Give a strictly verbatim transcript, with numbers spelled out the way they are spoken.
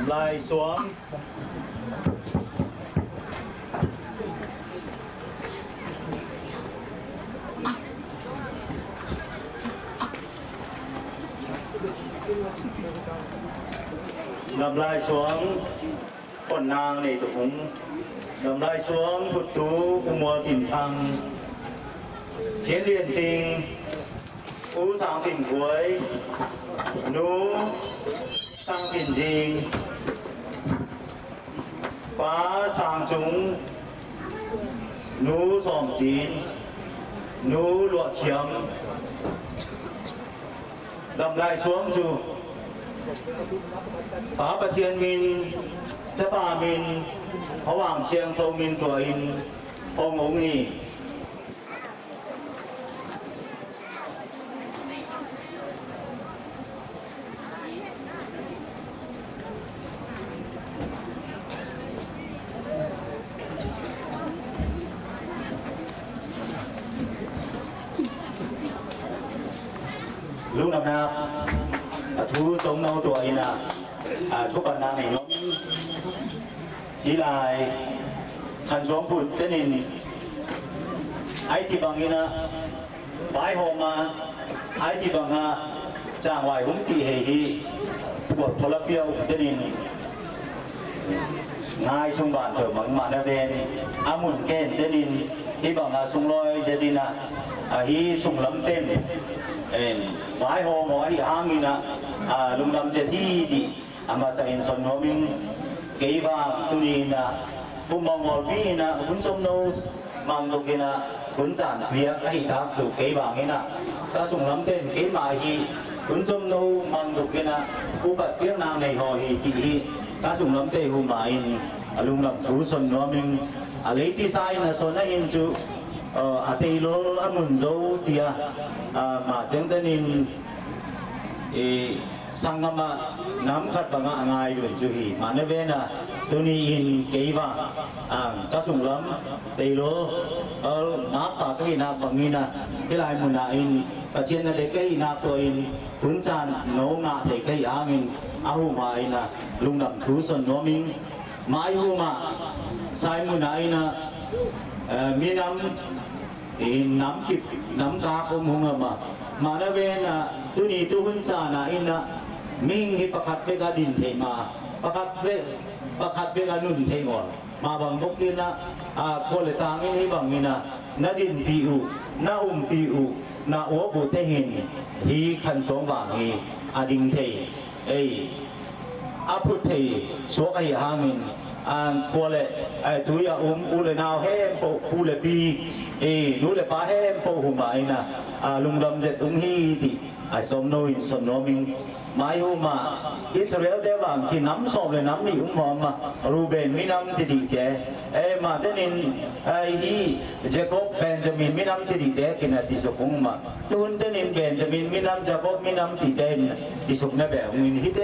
Lai Suang. Gamlai Suang, Pon Nang Nei Tuk Hung. Gamlai Suang Phuttu, U Mual Tin Thang, Chin Lian Ting, U Sang Tin Guai, Nu Sang Tin Zing, Pa Sang Cung, Nu Sawm Cin, Nu Luah Thiam. Gamlai Suang cu Pa Pathian min, Capa min, Khuavang Siangtho min tua in hong ung hi. Lungdamnak a thu com no tua in ah, a, thupatnak nei nuam in, hih lai Khan Suang Phut tenin ai ti bangin ah vaihawm a, ai ti bangah cangvai hum ti hei hi. Pual pholapia um tenin ngai sung ban peuhmah mah na ven a mun ken tenin hih bangah sunglawi zetin ah, ahi sunglam ten en vaihawm aw ahi hangin ah, a, lungdam zet hi ti a masa in son nuam in, kei vang tuni in ah, kum mawngawlpi in ah, hun com no mang tuk in ah, hun caan piak ahi tak cu kei vang in ah, ka sunglam ten keimah hi, hun com no mang tuk in ah, upat piaknak nei haw hi ti hi, ka sunglam te huma in, a lungdam thu son nuam in, a leiti sa in a son a in cu, a, a teilol a mun zo ti a, a, mah ciangtan in, i, sanggam ah nam khat bangah a ngai lun cu hi. Mah na ven ah tuni in kei vang, a, ka sunglam teilol, a, ngakpa ka hihnak bangin ah hih lai mun ah in Pathian na dek ka hihnak tua in hun caan no ngah thei ka hih hangin a huma in ah lungdam thu son nuam in, mah i huma sai mun ah in ah, a, minam in nam kip, nam kak om hung a mah. Mah na ven ah, tuni tu hun caan ah in ah, mihing hi pakhat bek a din theih ma, pakhat bek, pakhat bek a nun theih ngawl. Mah bang bok in ah, a, khua le tang in hi bangin ah, na dinpih uh, na umpih uh, na uap uh te hin hi Khan Suang vang hi a ding thei. Ei, a phut thei suak ahi hangin, a, khua le, a, tui a um u le nau hempoh, pu le pi, ei, nu le pa hempoh huma in ah, a, lungdam zet ung hi ti a som no in son nuam in, mah i huma Israel te vang khi nam sawm le nam nih um hawm a, Ruben minam ti dihte, ei, mah tenin, ei, hi Jacob Benjamin minam ti dihte khin a ti suk ung mah. Tuhun tenin Benjamin minam, Jacob minam tite in ti suk na beh ung in hite